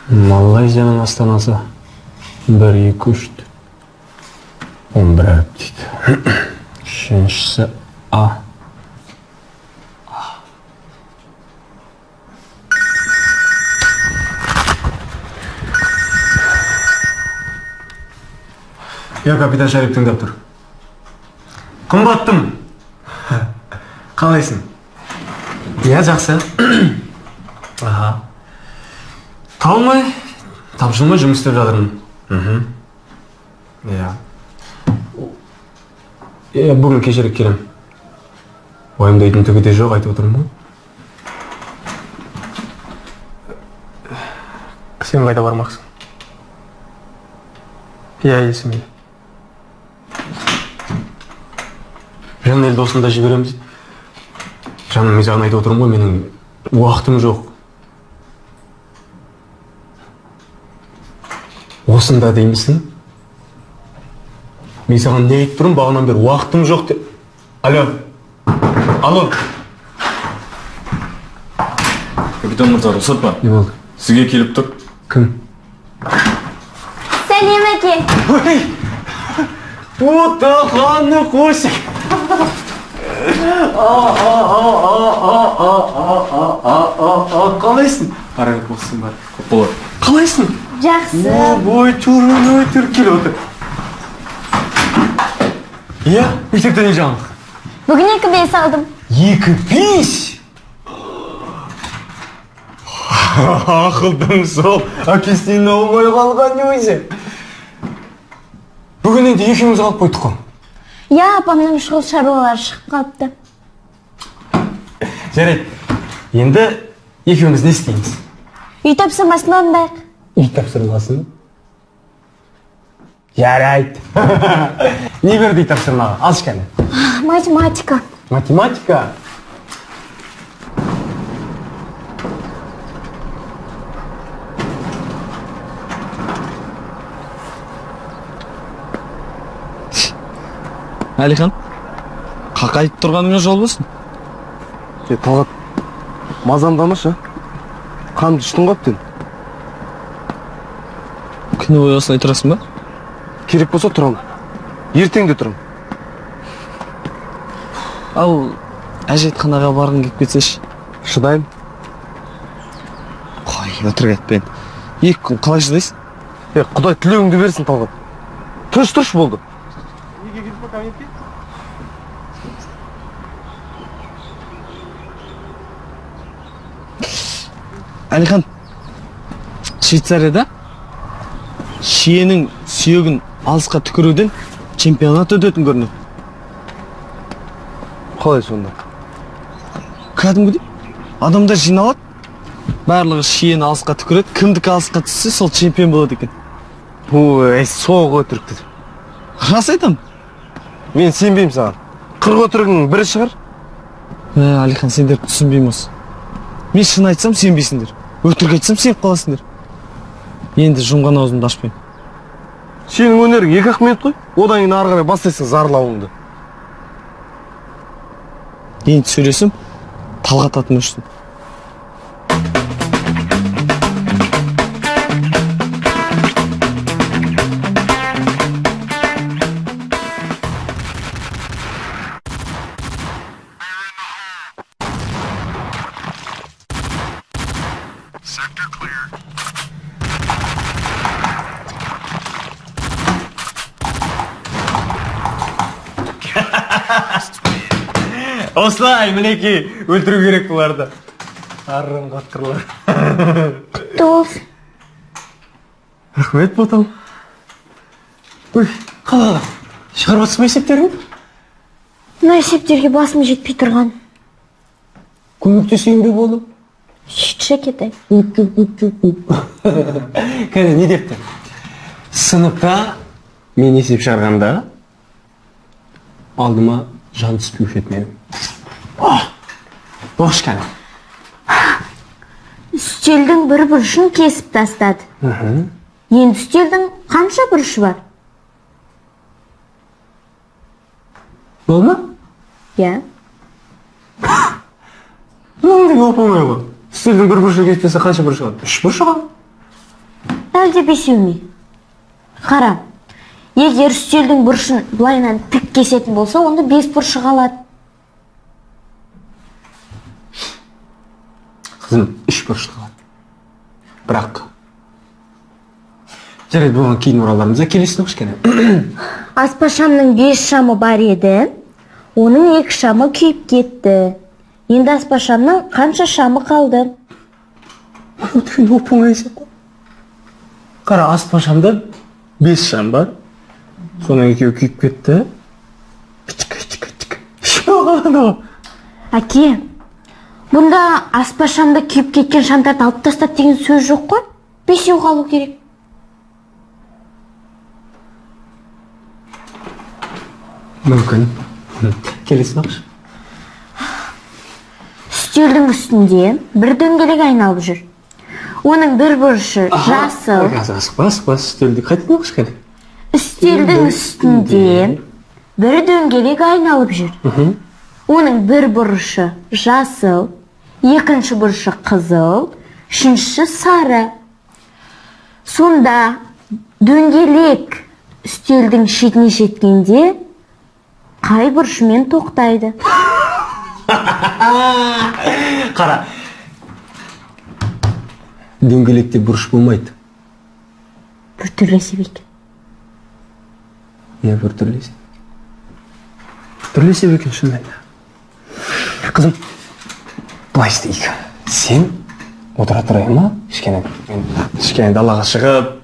Малайзияның астанасы 1, 2, 3, 11 әріп дейді. Үшіншісі А. Я, капитан Шарип тыңдап тұр. Қымбаттым. Қалайсың? Иә, жақсы. Аха. Талмай, тапшылмай жұмыс істеп жатырмын. Иә. Иә, бүгін кешірек келем. Уайымдайтын түгі де жоқ, айтып отырмын ғой. Сен қайда бармақсың? Иә, есімде. Жанелді осында жіберем дейді. Жаным, мен саған айтып отырмын ғой, менің уақытым жоқ. Осында деймісің? Мен саған не айтып тұрмын, бағанан бері уақытым жоқ деп. Алло. Алло. Капитан мырза, рұқсат па? Не болды? Сізге келіп тұр. Кім? Сәлем, әке. Ой! Отағаны қосик. Қалайсың? Қарай болсын бар. Көп болады. Қалайсың? Жақсы. Ой, түрін өтір келіп отыр. Иә, мектепте не жаңалық? Бүгін 2-5 алдым. 2-5? Ақылдым сол, әкесінен аумай қалған өзі. Бүгін енді екеуміз қалып қойдық қой. Иә, апамның шұғыл шаруалары шығып қалыпты. Жарайды, енді екеуміз не істейміз? Үй тапсырмасын орындайық. Үй тапсырмасын? Жарайды. Не берді үй тапсырмаға? Алшы кәне. Математика. Математика? Әлихан, қақайып тұрғаныңа жол болсын. Талғат, мазамдамашы, қанды іштің ғой әбден. Күні бойы осылай тұрасың ба? Керек болса тұрамын. Ертең де тұрамын. Ал әжетханаға барғың келіп кетсеші? Шыдаймын. Қой, өтірік айтпа енді. 2 күн қалай шыдайсың? Құдай тілеуіңді берсін, Талғат. Тыныш-тыныш болды. Әлихан, Швейцарияда шиенің сүйегін алысқа түкіруден чемпионат өтетін көрінеді. Қалай сонда? Кәдімгідей адамдар жиналады, барлығы шиені алысқа түкіреді, кімдікі алысқа түссе, сол чемпион болады екен. Ой, соқ өтірікті. Рас айтамын. Мен сенбеймін саған. 40 өтірігінің бірі шығар. Әлихан, сендер түсінбеймін осы. Мен шын айтсам сенбейсіңдер, өтірік айтсам сеніп қаласыңдар. Енді жұмған аузымды ашпаймын. Сенің өнерің 2-ақ минут қой, одан кейін ары қарай бастайсың зарлауыңды. Енді сөйлесем, Талғат атын өшсін. Осылай, мінекей, өлтіру керек бұларды. Арым қатқырлар. Құтты болсын. Рахмет, ботам. Ой, қалай? Шығарып отырсың ба есептеріңді? Мына есептерге басым жетпей тұрған. Көмектесейін бе болып? Сөйтші кетай. Кәне, не депті? Сыныпта мен есеп шығарғанда алдыма жан түспеуші еді менің. Бош кәне. Үстелдің бір бұрышын кесіп тастады. Енді үстелдің қанша бұрышы бар? Болды ма? Иә. Мынау деген оп-оңай ғой. Үстелдің бір бұрышы кесіп тастаса қанша бұрышы қалады? 3 бұрышы қалады. Әлде 5 ме? Қара, егер үстелдің бұрышын былайынан тік кесетін болса, онда 5 бұрышы қалады. Қызым, 3 бұрышы қалады. Бірақ жарайды, бұған кейін оралармыз. Келесін кішкене. Аспашамның 5 шамы бар еді, оның 2 шамы күйіп кетті. Енді аспашамның қанша шамы қалды? Оп-оңай есеп қой. Қара, аспашамда 5 шам бар. Соның екеуі күйіп кетті. Әке, бұнда аспашамда күйіп кеткен шамдарды алып тастады деген сөз жоқ қой. 5-еу қалу керек. Мүмкін. Келесі нақшы. Үстелдің үстінде бір дөңгелек айналып жүр. Оның бір бұрышы жасыл. Асықпа, асықпа, үстелді қайтадан оқышы кәне. Үстелдің үстінде бір дөңгелек айналып жүр. Оның бір бұрышы жасыл, екінші бұрышы қызыл, үшіншісі сары. Сонда дөңгелек үстелдің шетіне жеткенде қай бұрышымен тоқтайды? Қара, дөңгелекте бұрыш болмайды. Біртүрлі есеп екен. Иә, біртүрлі есеп. Біртүрлі есеп екен шынымен де. Қызым, былай істейік. Сен отыра тұрайын ма? Кішкене, мен кішкене далаға шығып,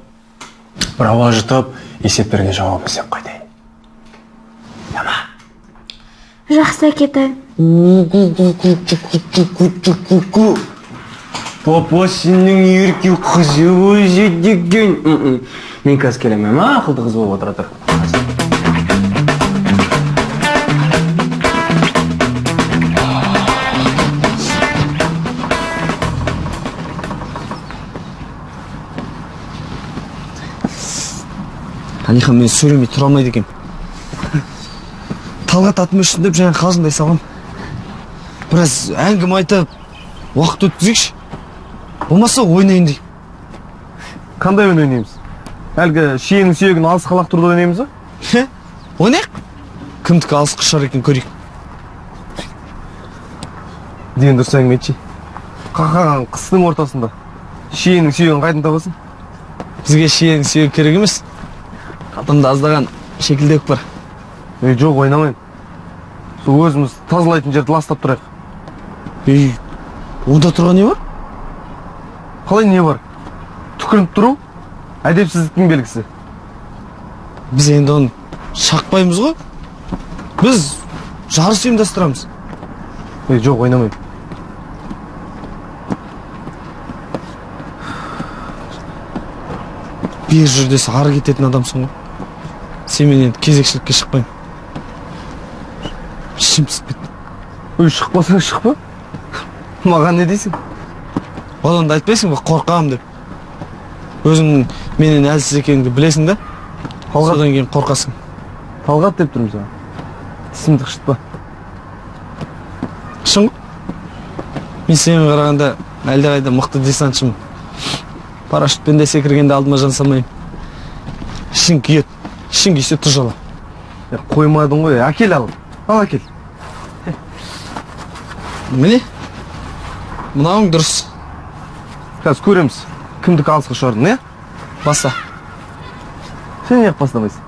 бір ауа жұтып, есептерге жауап іздеп қайтайын. Яма. Жақсы, әкетай. Папасының ерке қызы өзі деген. Мен қазір келемін, ма? Ақылды қыз болып отыра тұр. Әлихан, мен сөйлемей тұра алмайды екенмін. Талғат атым өшсін деп жаңа қалжыңдай салғам. Біраз әңгіме айтып, уақыт өткізейікші. Болмаса ойнайын деймін. Қандай ойын ойнаймыз? Әлгі шиенің сүйегін алысқа лақтыруды ойнаймыз ба? Ойнайық. Кімдікі алысқа ұшар екен көрейік. Деген дұрыс әңгіме айтшы. Қақаған қыстың ортасында шиенің сүйегін қайдан табасың? Бізге шиенің сүйегі керек емес. Қалтамда аздаған шекілдеуік бар. Ей, жоқ, ойнамаймын. Сол өзіміз тазалайтын жерді ластап тұрайық. Ей, онда тұрған не бар? Қалай не бар? Түкірініп тұру әдепсіздіктің белгісі. Біз енді оны шақпаймыз ғой. Біз жарыс ұйымдастырамыз. Ей, жоқ, ойнамаймын. Бері жүр десе ары кететін адамсың ғой. Сенімен енді кезекшілікке шықпаймын. Ішім пісіп кетті. Ой, шықпасаң шықпа. Маған не дейсің? Одан да айтпайсың ба, қорқамын деп. Өзіңнің менен әлсіз екеніңді білесің да? Содан кейін қорқасың. Талғат деп тұрмын саған. Тісімді қышытпа. Шын ғой. Мен сенімен қарағанда әлдеқайда мықты десантшымын. Парашютпен де секіргенде алдыма жан салмаймын. Ішің күйеді. Ішің күйсе тұз жала. Қоймадың ғой, әкел ал. Ал әкел. Міне, мынауың дұрыс. Қазір көреміз, кімдікі алысқа ұшардың, е? Баста. Сен неғып бастамайсың?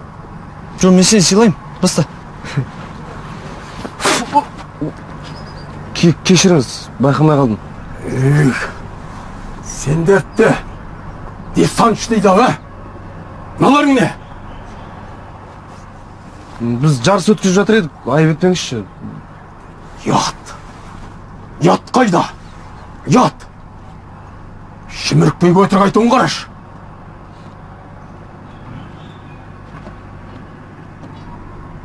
Жоқ, мен сені сыйлаймын. Баста. Кешіріңіз, байқамай қалдым. Сендерді десантшы дейді ау, ә? Мыналарың не? Біз жарыс өткізіп жатыр едік, айып етпеңізші. Ұят. Ұят қайда? Ұят. Шімірікпей өтірік айтуын қарашы.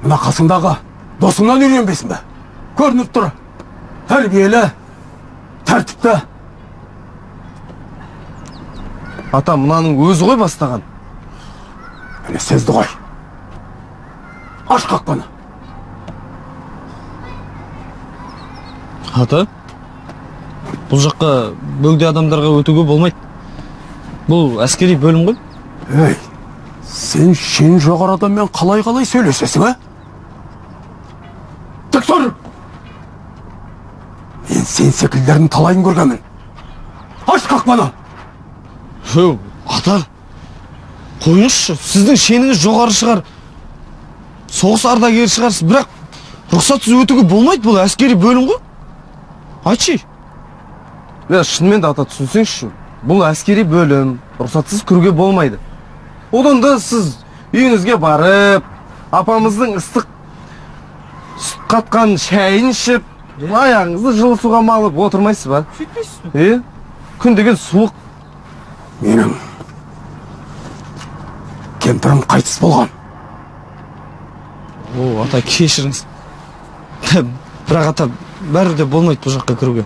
Мына қасыңдағы досыңнан үйренбесін бе? Көрініп тұр. Тәрбиелі, тәртіпті. Ата, мынаның өзі ғой бастаған. Міне сезді ғой. Аш қақпаны. Ата? Бұл жаққа бөгде адамдарға өтуге болмайды. Бұл әскери бөлім ғой. Ей, сен шен жоғары адаммен қалай-қалай сөйлесесің, а? Тік тұр! Мен сен секілдердің талайын көргенмін. Аш қақпаны! Өу, ата, қойыңызшы, сіздің шеніңіз жоғары шығар. Соғыс ардагері шығарсыз, бірақ рұқсатсыз өтуге болмайды, бұл әскери бөлім ғой. Айтшы. Е, шынымен де ата, түсінсеңізші, бұл әскери бөлім, рұқсатсыз кіруге болмайды. Одан да сіз үйіңізге барып, апамыздың ыстық сүт қатқан шайын ішіп, аяғыңызды жылы суға малып отырмайсыз ба? Сөйтпейсіз бе? Күн деген суық. Менің кемпірім қайтыс болған. О, ата, кешіріңіз. Бірақ ата, бәрі де болмайды бұл жаққа кіруге.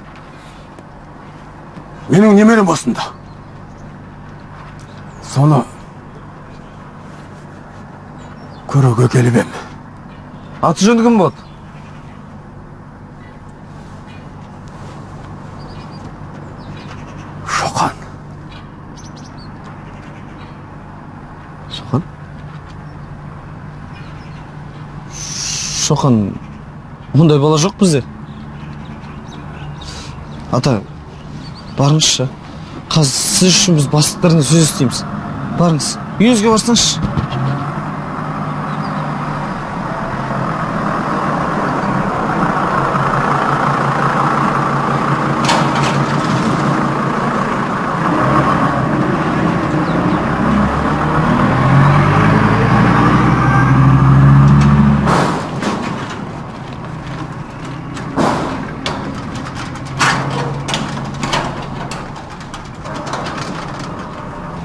Менің немерем осында. Соны көруге келіп ем. Аты жөні кім болады? Шоқан. Шоқан? Шоқан, ондай бала жоқ бізде. Ата, барыңызшы. Қазір сіз үшін біз бастықтардан сөз естиміз. Барыңыз, үйіңізге барсаңызшы.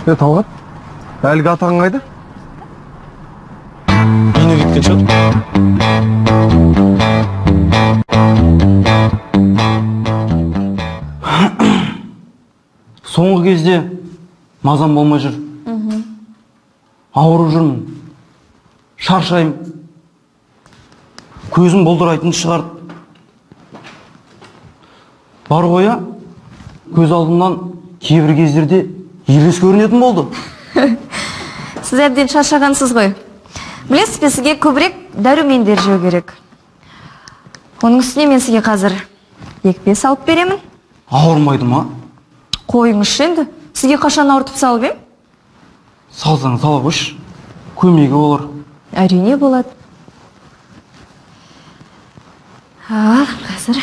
Е, Талғат, әлгі атаң қайда? Үйіне кеткен шығар. Соңғы кезде мазам болмай жүр. Ауырып жүрмін. Шаршаймын. Көзім бұлдырайтын шығарды. Бар ғой, көз алдымнан кейбір кездерде елес көрінетін болды. Сіз әбден шаршағансыз ғой. Білесіз бе, сізге көбірек дәрумендер жеу керек. Оның үстіне мен сізге қазір екпе салып беремін. Ауырмайды ма? Қойыңызшы енді. Сізге қашан ауыртып салып ем? Салсаң сала қойшы. Көмегі болар. Әрине болады. Ал, қазір.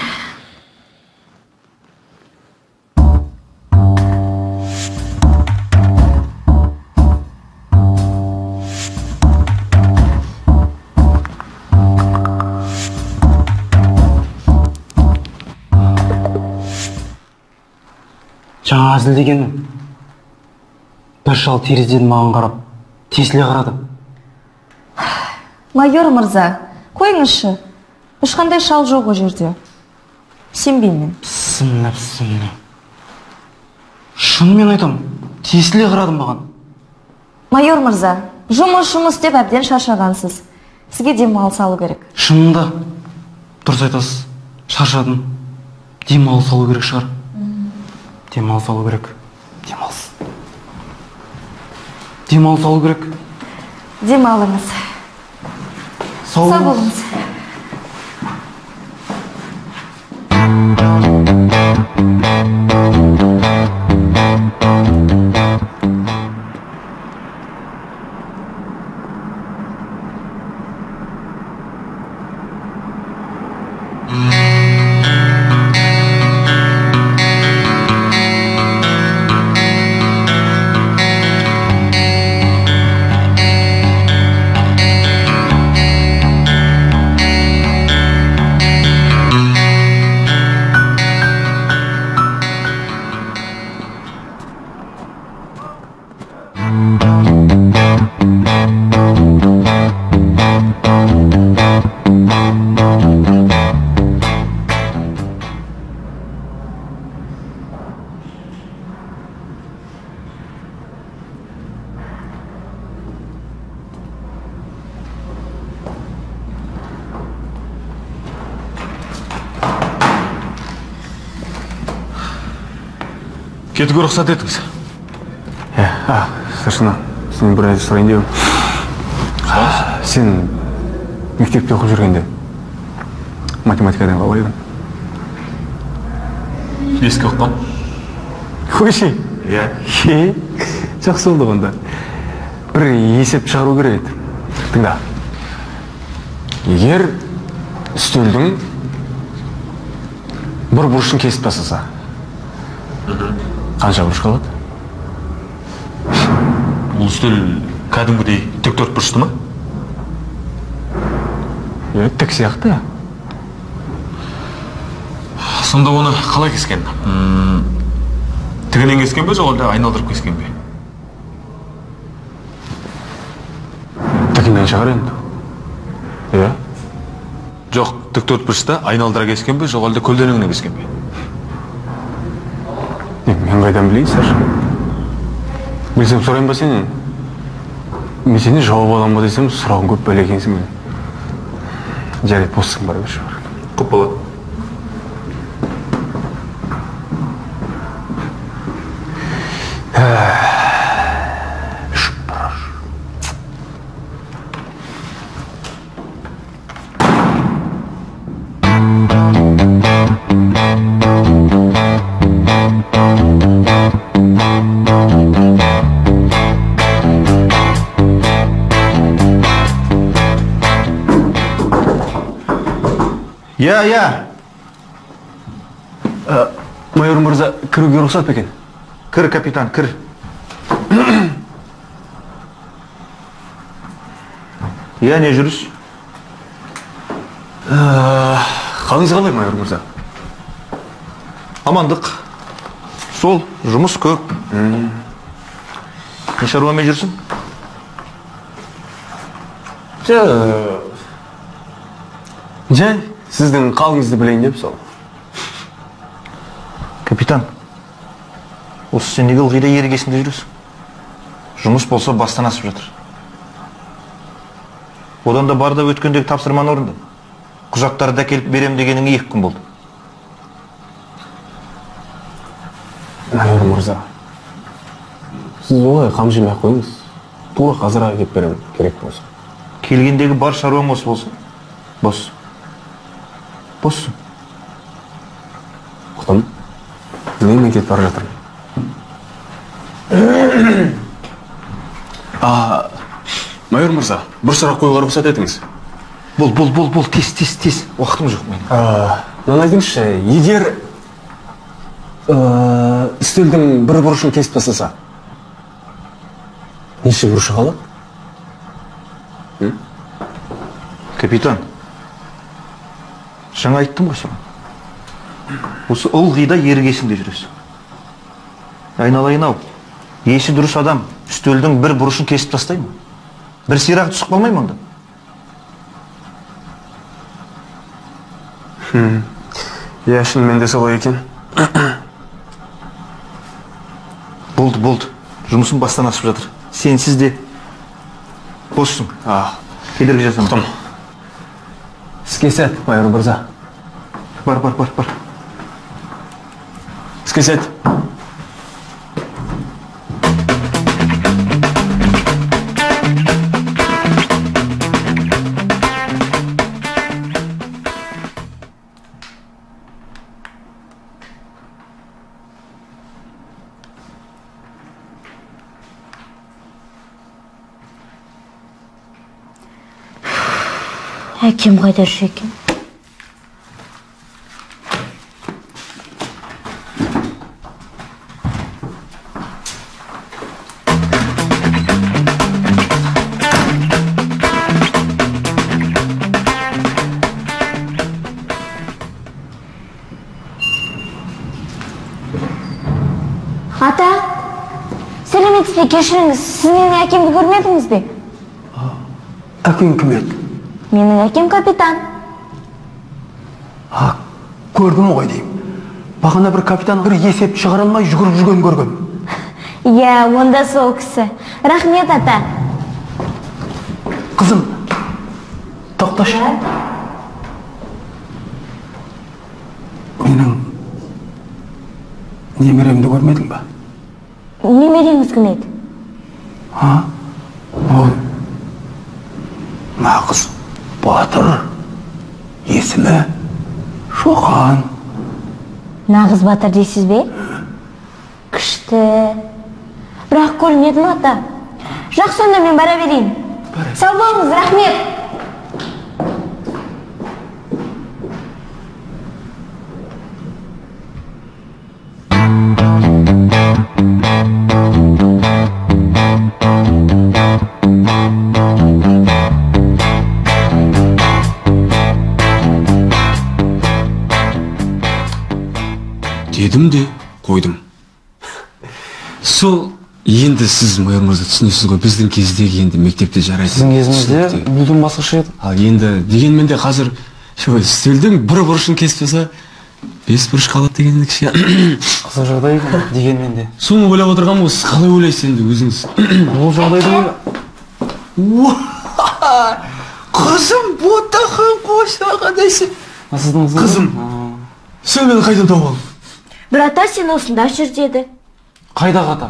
Жаңа әзілдегенім. Бір шал терезеден маған қарап, тесіле қарады. Майор мырза, қойыңызшы. Ешқандай шал жоқ ол жерде. Сенбеймін. Пісімлә, пісімлә. Шынымен айтам, тесіле қарады маған. Майор мырза, жұмыс деп әбден шаршағансыз. Сізге демалыс алу керек. Шынында, дұрыс айтасыз, шаршадым. Демалыс алу керек шығар. Демалыс алу керек. Демалыс. Демалыс алу керек. Демалыңыз. Сау болыңыз. Кетуге рұқсат етіңіз. Старшина, сенен бір нәрсе сұрайын деп. Сен мектепте оқып жүргенде математикадан қалай едің? 5-ке оқыған. Қойшы? Иә. Жақсы болды онда. Бір есеп шығару керек еді. Тыңда. Егер үстелдің бір бұрышын кесіп тастаса, қанша бұрыш қалады? Бұл үстел кәдімгідей тік төрт бұрышты ма? Иә, тік сияқты. Сонда оны қалай кескен? Тігінен кескен бе, жоқ әлде айналдырып кескен бе? Тігінен шығар енді. Иә. Жоқ, тік төрт бұрышты айналдыра кескен бе, жоқ әлде көлденеңінен кескен бе? Мен қайдан білейін, Саша? Білсем сұрайын ба сенен? Мен сенен жауап аламын ба десем, сұрағың көп бәле екенсің мен. Жарайды, боссың, бара берші. Көп болады. Үш бұрыш. Иә, иә. Майор мырза, кіруге рұқсат па екен? Кір, капитан, кір. Иә, не жүріс? Қалыңыз қалай, майор мырза? Амандық. Сол, жұмыс көп. Не шаруамен жүрсің? Жай, сіздің қалыңызды білейін деп сол. Капитан, осы сен неге ылғи да ерегесінде жүресің? Жұмыс болса бастан асып жатыр. Одан да бар да өткендегі тапсырманы орында. Құжаттарды әкеліп берем дегеніңе 2 күн болды. Майор мырза, сіз олай қам жемей ақ қойыңыз. Тура қазір әкеліп беремін, керек болса. Келгендегі бар шаруаң осы болса, бос. Боссың. Ұқтым. Мен кетіп бара жатырмын. Майор мырза, бір сұрақ қоюға рұқсат етіңіз. Бол, бол, бол, бол, тез, тез, тез. Уақытым жоқ менің. Мынаны айтыңызшы, егер үстелдің бір бұрышын кесіп тастаса, неше бұрышы қалады? Капитан, жаңа айттым ғой саған. Осы ылғи да ерегесінде жүресің. Айналайын ау, есі дұрыс адам үстелдің бір бұрышын кесіп тастай ма? Бір сирағы түсіп қалмай ма онда? Иә, шынымен де солай екен. Болды, болды. Жұмысым бастан асып жатыр. Сенсіз де боссың. Кедергі жасама. Ұқтым. Іске сәт, майор мырза. Бар, бар, бар, бар. Іске сәт. Әкем қайда жүр екен? Ата, сәлеметсіз бе, кешіріңіз, сіз менің әкемді көрмедіңіз бе? Әкең кім еді? Менің әкем капитан. Көрдім ғой деймін. Бағана бір капитан бір есеп шығара алмай жүгіріп жүрген көргем. Иә, онда сол кісі. Рахмет, ата. Қызым, тоқташы. Менің немеремді көрмедің ба? Немереңіз кім еді? А? Ол нағыз батыр. Есімі Шоқан. Нағыз батыр дейсіз бе? Күшті. Бірақ көрмедім, ата. Жақсы, онда мен бара берейін. Сау болыңыз, рахмет. Дедім де қойдым. Сол енді сіз, майор мырза, түсінесіз ғой, біздің кездегі енді мектепте жарайды. Сіздің кезіңізде мүлдем басқаша еді. Ал енді дегенмен де қазір үстелдің бір бұрышын кесіп тастаса, 5 бұрыш қалады дегенді кішкене. Қызық жағдай екен, дегенмен де. Соны ойлап отырғанмын ғой, сіз қалай ойлайсыз енді өзіңіз? Ол жағдайды Қызым, Ботахан қосаға десе. Сіздің қызым. Сен мені қайдан тауып алдың? Бір ата сен осында жүр деді. Қайдағы ата?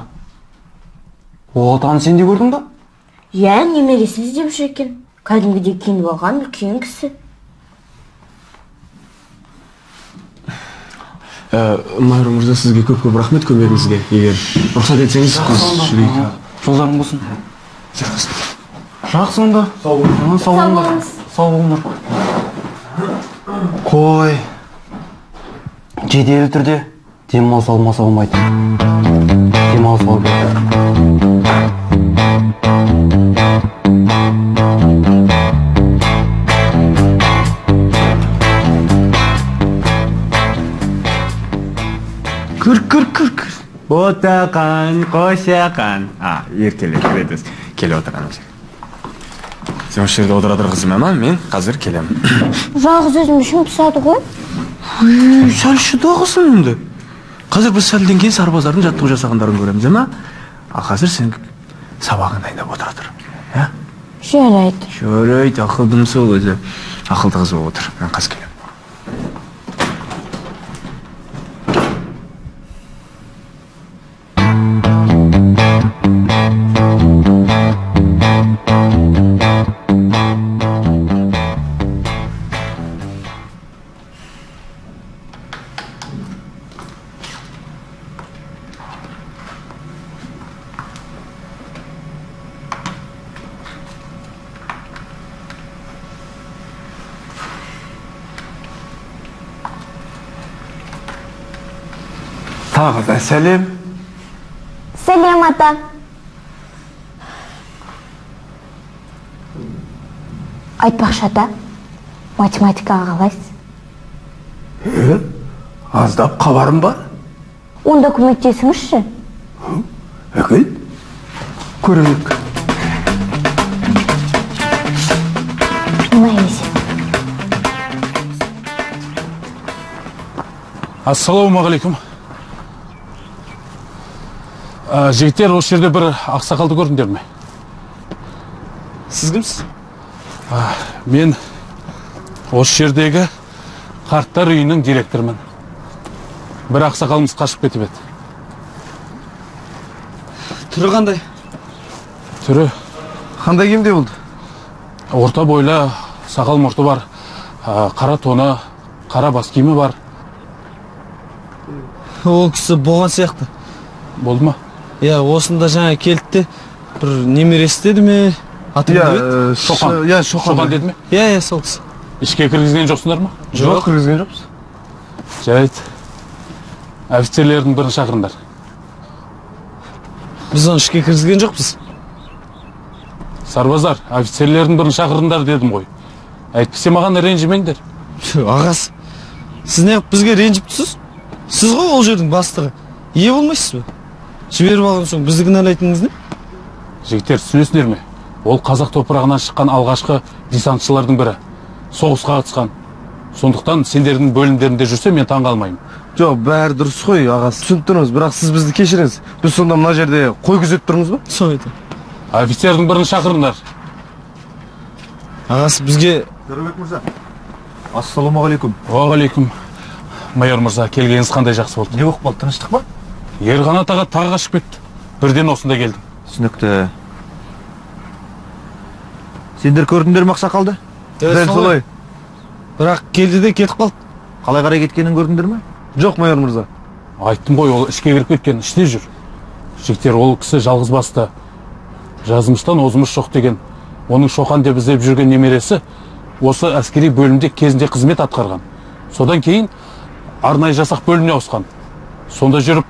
Ол атаны сен де көрдің ба? Иә, немересін іздеп жүр екен. Кәдімгідей киініп алған үлкен кісі. Майор мырза, сізге көп-көп рахмет көмегіңізге. Егер рұқсат етсеңіз, біз жүрейік. Жолдарың болсын. Жақсы онда. Сау болыңыз. Сау болыңдар. Қой. Жедел түрде демалыс алмаса болмайды. Демалыс алу керек. Кір, кір, кір, кір. Ботақан, қосақан. А, еркеле, кіреді. Келіп отыр анау жерге. Сен осы жерде отыра тұр, қызым, ама мен қазір келемін. Жалғыз өзім ішім пысады ғой. Сәл шыда, қызым, енді. Қазір біз сәлден кейін сарбаздардың жаттығу жасағандарын көреміз, ама? Ал қазір сен сабағыңды дайындап отыра тұр. Ә? Жарайды. Жарайды, ақылдым сол өзі. Ақылды қыз болып отыр. Мен қазір келемін. Тағы да сәлем. Сәлем, ата. Айтпақшы, ата, математикаға қалайсыз? Аздап хабарым бар. Онда көмектесіңізші. Әкел, көрейік. Мына есеп. Ассалаумағалейкум. Жігіттер, осы жерде бір ақсақалды көрдіңдер ме? Сіз кімсіз? Мен осы жердегі қарттар үйінің директорымын. Бір ақсақалымыз қашып кетіп еді. Түрі қандай? Түрі қандай киімде болды? Орта бойлы, сақал мұрты бар, қара тоны, қара бас киімі бар. Ол кісі болған сияқты. Болды ма? Иә, осында жаңа келді де, бір немересі деді ме? Аты кім еді? Шоқан. Иә, Шоқан. Шоқан деді ме? Иә, иә, сол кісі. Ішке кіргізген жоқсыңдар ма? Жоқ, кіргізген жоқпыз. Жарайды. Офицерлердің бірін шақырыңдар. Біз оны ішке кіргізген жоқпыз. Сарбаздар, офицерлердің бірін шақырыңдар дедім ғой. Әйтпесе маған ренжімеңдер. Ағасы, сіз неғып бізге ренжіп тұрсыз? Сіз ғой ол жердің бастығы. Ие болмайсыз ба? Жіберіп алған соң бізді кінәлайтыныңыз не? Жігіттер, түсінесіңдер ме? Ол қазақ топырағынан шыққан алғашқы десантшылардың бірі. Соғысқа қатысқан. Сондықтан сендердің бөлімдерінде жүрсе, мен таң қалмаймын. Жоқ, бәрі дұрыс қой, ағасы. Түсініп тұрмыз, бірақ сіз бізді кешіріңіз. Біз сонда мына жерде қой күзетіп тұрмыз ба? Сол еді. Офицердің бірін шақырыңдар. Ағасы, бізге... Дарбек мырза. Ассалаумағалейкум. Уағалейкум. Майор мырза, келгеніңіз қандай жақсы болды. Не болып қалды, тыныштық па? Ерқанат аға тағы қашып кетті. Бірден осында келдім. Түсінікті. Сендер көрдіңдер ме ақсақалды? Дәл солай. Бірақ келді де кетіп қалды. Қалай қарай кеткенін көрдіңдер ме? Жоқ, майор мырза. Айттым ғой, ол ішке кіріп кеткен, іште жүр. Жігіттер, ол кісі жалғыз басты. Жазымыштан озымыш жоқ деген. Оның Шоқан деп іздеп жүрген немересі осы әскери бөлімде кезінде қызмет атқарған. Содан кейін арнайы жасақ бөліміне ауысқан. Сонда жүріп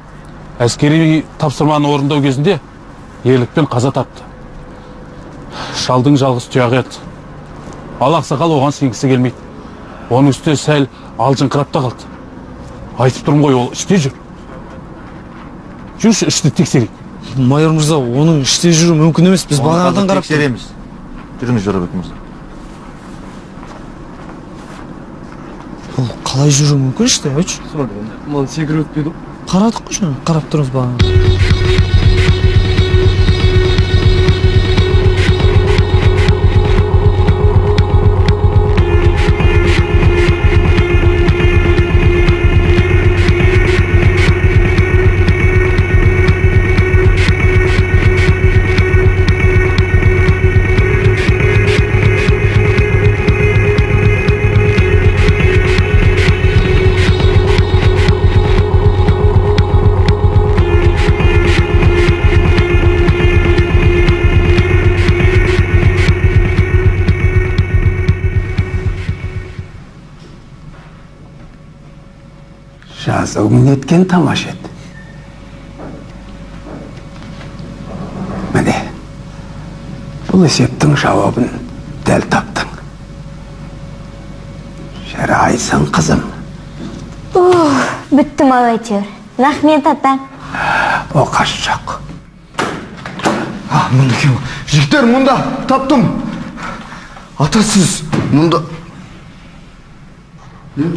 әскери тапсырманы орындау кезінде ерлікпен қаза тапты. Шалдың жалғыз тұяғы еді. Ал ақсақал оған сенгісі келмейді. Оның үстіне сәл алжыңқырап та қалды. Айтып тұрмын ғой, ол іште жүр. Жүрші, ішті тексерейік. Майор мырза, оның іште жүру мүмкін емес. Біз бағанадан қарап тексереміз. Жүріңіз, Жорабек мырза. Ол қалай жүру мүмкін іште, айтшы? Мынаны секіріп өтпеді. Қарадық қой жаңа, қарап тұрмыз бағана. Жазуың неткен тамаша еді. Міне, бұл есептің жауабын дәл таптың. Жарайсың, қызым. Біттім ау әйтеуір. Рахмет, ата. Оқасы жоқ. Мұнда екен. Жігіттер, мұнда таптым. Ата, сіз мұнда... Не?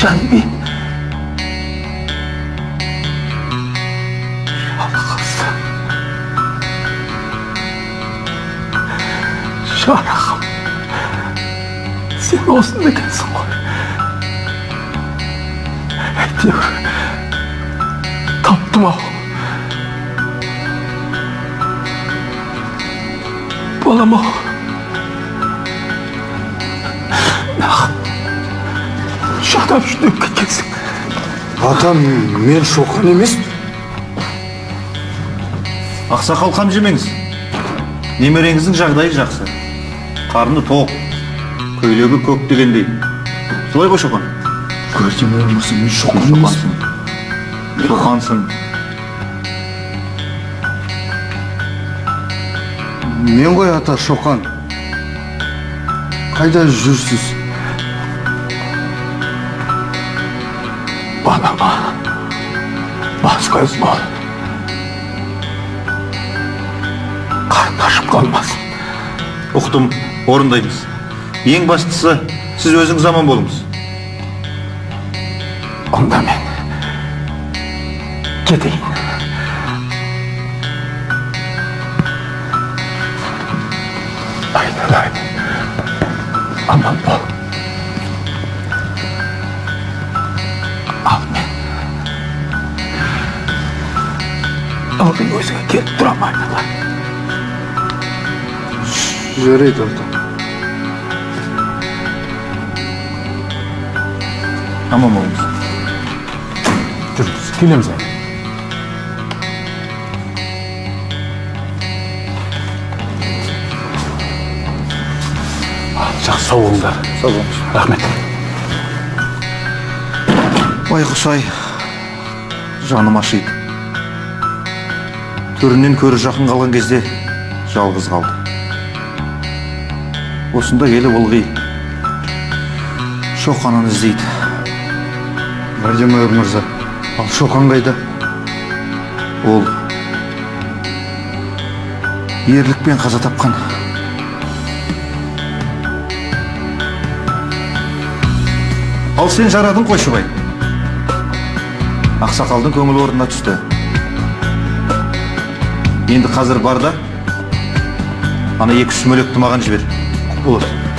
Жанби, жалғызым, шарағым, сен осында екенсің ғой. Әйтеуір таптым ау. Балам ау. Шатап жүдеп кеткенсің. Ата, мен Шоқан емеспін. Ақсақал, қам жемеңіз. Немереңіздің жағдайы жақсы. Қарны тоқ, көйлегі көк дегендей. Солай ғой, Шоқан? Көрсем болмаса, мен Шоқан емеспін. Шоқансың. Мен ғой, ата, Шоқан. Қайда жүрсіз? Балама бас көз бол. Қарны ашып қалмасын. Ұқтым, орындаймыз. Ең бастысы, сіз өзіңіз аман болыңыз. Онда мен кетейін. Айналайын, аман бол. Ал мен ылғи өзіңе келіп тұрам, айналайын. Жарайды, ата. Аман болыңыз. Жүріңіз, келеміз әлі. Жақсы, сау болыңдар. Сау болыңыз. Рахмет. Байғұс-ай, жаным ашиды. Төрінен көрі жақын қалған кезде жалғыз қалды. Осында келіп ылғи Шоқанын іздейді. Гвардия майор мырза, ал Шоқан қайда? Ол ерлікпен қаза тапқан. Ал сен жарадың Қойшыбай. Ақсақалдың көңілі орнына түсті. Енді қазір бар да Ана екі сүмелекті маған жібер. Болады.